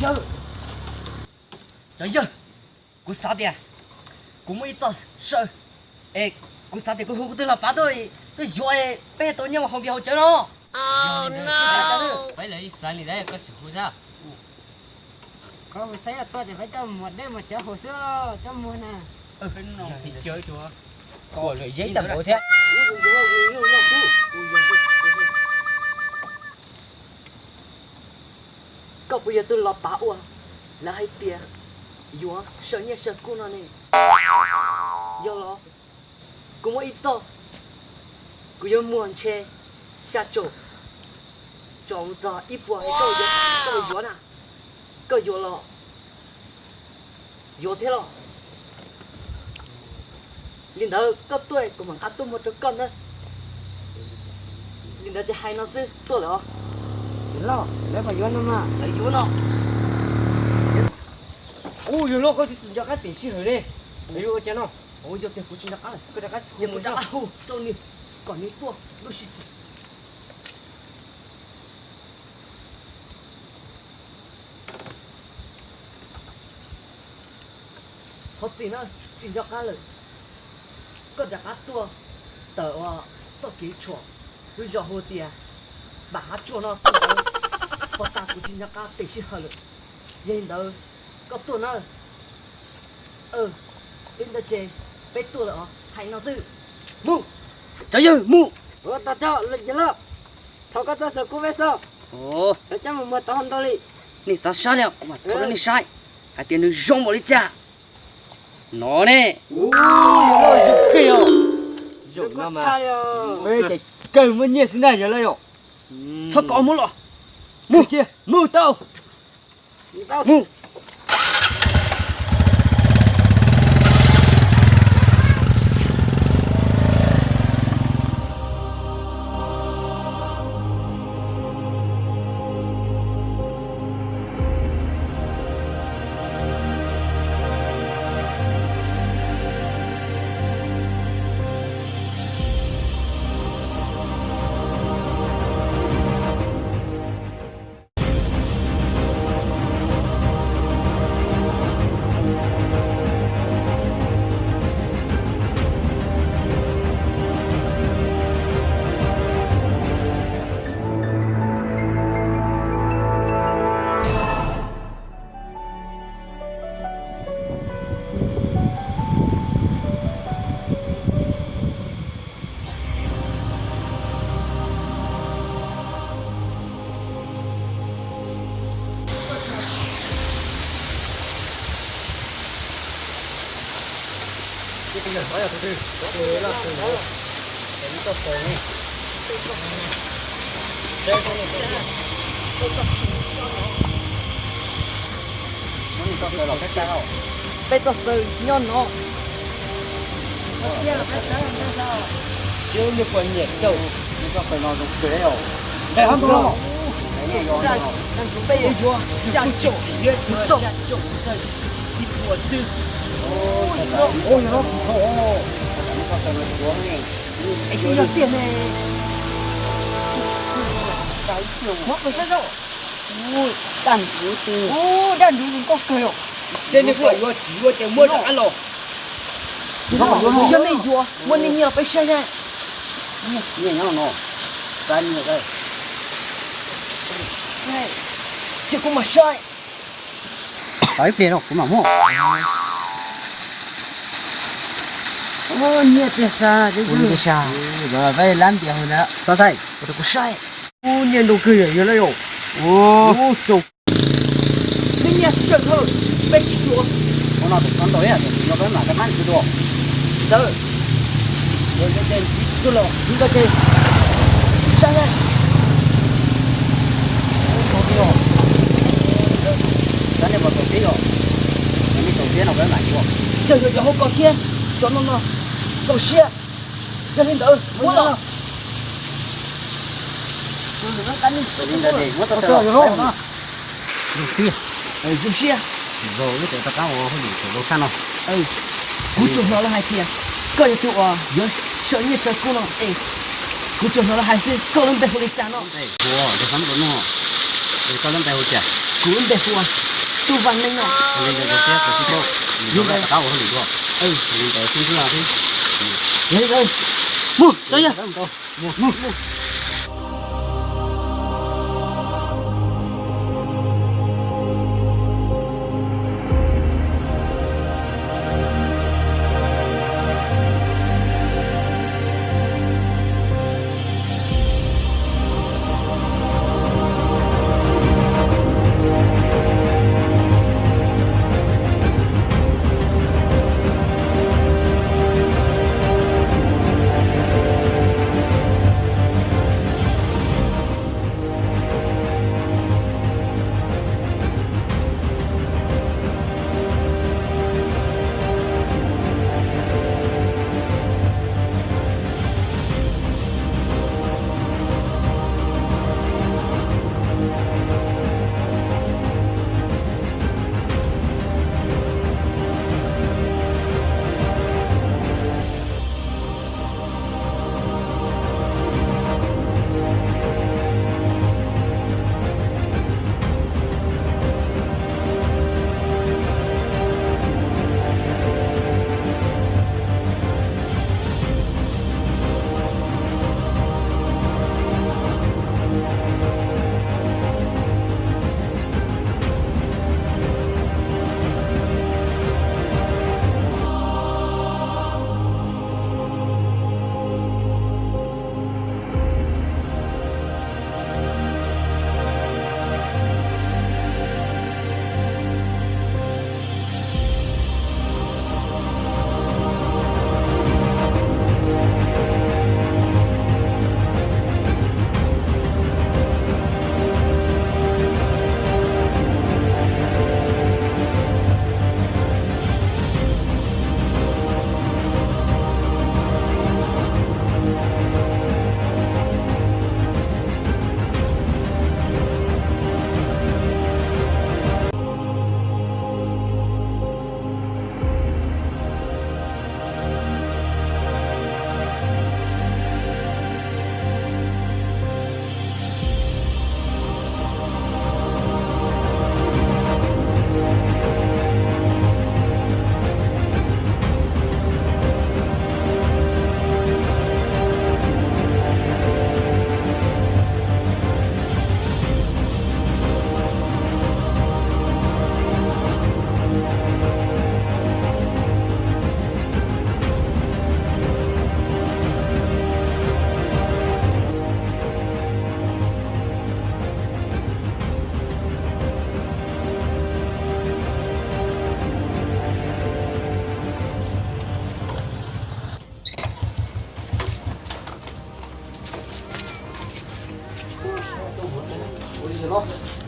Cov yawg, kuv xav tias kuv muaj ib txoj saw, es kuv xav tias kuv hu kuv tus los pav tuaj, tuaj yuav, peb tau nyiaj mus haus npias haus cawv no. Peb lawv ib xav li ntawd koj sim hu xwb. Koj hu xav tuaj ces peb coj mus muag dej muag cawv haus xwb, coj muag na. Koj puas yog tus los pav uas lawv hais tias yuav saw nyiaj saw kub no ne? Yog los, kuv muaj ib txoj, kuv yuav muag ntshe xya caum tsaus mus txog ib puas, koj yuav na, koj yuav los yuav thiab los? Li ntawd koj tuaj kuv mam nqa tuaj muag rau koj ntag. Li ntawd ces hais no xwb, tuaj lawm os. Lawv yuav no. Ua yog loj, koj tsis nco qab tiam sij hawm li. Yuav ua cas no? Yog tias kuv tsis nco qab, koj rov qab hu rau nws kom nws tuaj lub sij hawm. Thov txim na, tsis nco qab lawm. Koj rov qab tuaj tawm ua txoj kev tshuam lub zos hu tias Npam Hav Tsuag no tuaj, pov tas kuv tsis nco qab tiam sij hawm lawm. Yog li ntawd koj tuaj na. Peb ntawd ces peb tuaj lawm os, hais no xwb. Mus, cov yawg, mus. Ua tau tso, yawg loj, thov koj txoj saw kub peb xwb, coj mus muag tau hauv ntau li. Nej xav saib li, kuv mam thov rau nej saib hais tias nws zoo npaum li cas. No ne, zoo kawg os. Peb ces kawg muaj nyiaj xwb ntag yawg loj yom. Txhob kom muab los. Mus, mus tau. Mus. Peb txoj saw nyob no. Peb yuav yuav xya caum, kuv txoj ib puas xwb. Es twb yog tiag ne. Muab kawg saib saib. Daj nruv, daj nruv zoo nkauj kawg os. Seb nws puas yuav tsis yuav ces muab rov qab los. Yog nej yuav, muab nej nyiaj los peb saib saib. Nyiaj nyob no. Cia kuv mam saib. Tos ib pliag no kuv mam muab. Nyiaj tiag sas, nyiaj tiag sas. Lab npias hauv na. Xav saib, kuv saib. Ub, nyiaj ntau kawg yom, yog lawm yom. Ub, tsaus. Neb nyiaj tsawg thawj, peb tsis yuav. Ua no tus txhob ntau ib yam, yuav peb mam rov qab ntxiv dua. Tsis tawm. Yuav ces ntxiv tuaj los, ntxiv tau ces saib. Saib nej puas txaus siab yom. Yog nej txaus siab no peb mam yuav. Yog yuav cov hauv ko thiab, cov no no txaus siab. Yog li ntawd muab los. Zoo siab, zoo siab. Kuv tsuas hnov lawv hais tias koj yog tus uas yuav saw nyiaj saw kub no es kuv tsuas hnov lawv hais xwb, koj lub npe hu li cas no? Kuv lub npe hu ua, kuv lub npe hu ua Tus Vaj Neeg no. Mus, tso ya. Ua li los.